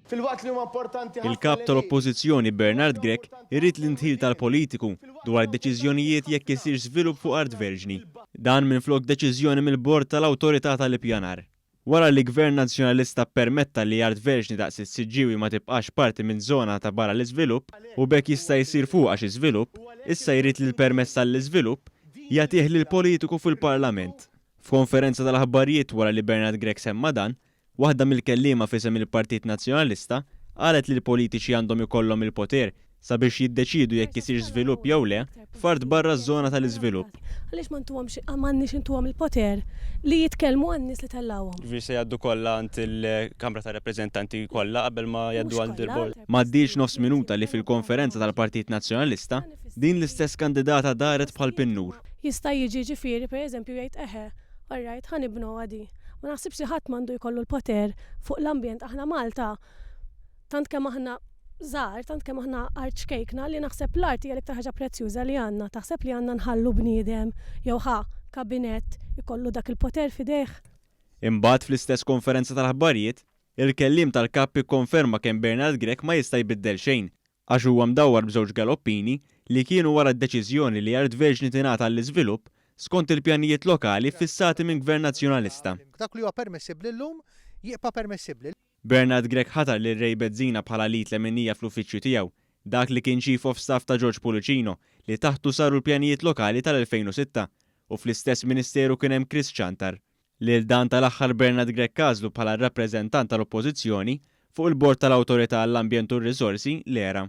Filwaqt li huma importanti ħafna Il-Kap li tal-Oppożizzjoni Bernard Grech irid l-indħil tal-politiku dwar deċiżjonijiet jekk isirx żvilupp fuq art verġni. Dan minflok deċiżjoni mill-Bord tal-Awtorità tal-Ippjanar. Wara li Gvern Nazzjonalista ppermetta li art verġni daqs is-Siġġiewi ma tibqax parti minn żona ta' barra l-iżvilupp u b'hekk jista' jsir fuqha xi żvilupp, issa jrid li l-permess għall-iżvilupp jagħtih lill-politiku fil-Parlament. F'konferenza tal-aħbarijiet wara li Bernard Grech semma dan, Waħda mill-kelliema f'isem il-Partit Nazzjonalista qalet li l-politiċi għandhom ikollhom il-poter sabiex jiddeċiedu jekk isirx żvilupp jew le f'art barra ż-żona tal-iżvilupp. Għaliex ma ntuhomx m'għandniex intuhom il-poter li jitkellmu għan-nies li tellgħuhom? Jiġifieri se jgħaddu kollha għand il-Kamra tar-Rappreżentanti kollha qabel ma jgħaddu għand il-Bord? M'għaddiex nofs minuta li fil-konferenza tal-Partit Nazzjonalista, din l-istess kandidata daret bħal pinnur. Jista' jiġi ġifieri pereżempju jgħid eħe, All right, ħa nibnuha di. Ma naħsibx li ħadd m'għandu jkollu l-poter fuq l-ambjent. Aħna Malta tant kemm aħna żgħar, tant kemm aħna art ċkejkna li naħseb l-art hija l-iktar ħaġa prezzjuża li għandna. Taħseb li għandna nħallu bniedem jew ħa kabinett ikollu dak il-poter f'idejh? Imbagħad fl-istess konferenza tal-aħbarijiet, il-kelliem tal-Kap ikkonferma kemm Bernard Grech ma jista' jbiddel xejn għax huwa mdawwar b'żewġ galoppini li kienu wara d-deċiżjoni li art verġni tingħata għall-iżvilupp skont il-pjanijiet lokali ffissati minn Gvern Nazzjonalista. Dak li huwa permissibbli llum jibqa' permissibbli. Bernard Grech ħatar lil Ray Bezzina bħala l-id leminija fl-uffiċċju tiegħu, dak li kien Chief of Staff ta' George Pullicino li taħtu saru l-pjanijiet lokali tal-2006 u fl-istess Ministeru kien hemm Chris Ciantar. Lil dan tal-aħħar Bernard Grech għażlu bħala r-rappreżentant tal-Oppożizzjoni fuq il-Bord tal-Awtorità għall-Ambjent u r-Riżorsi, l-ERA.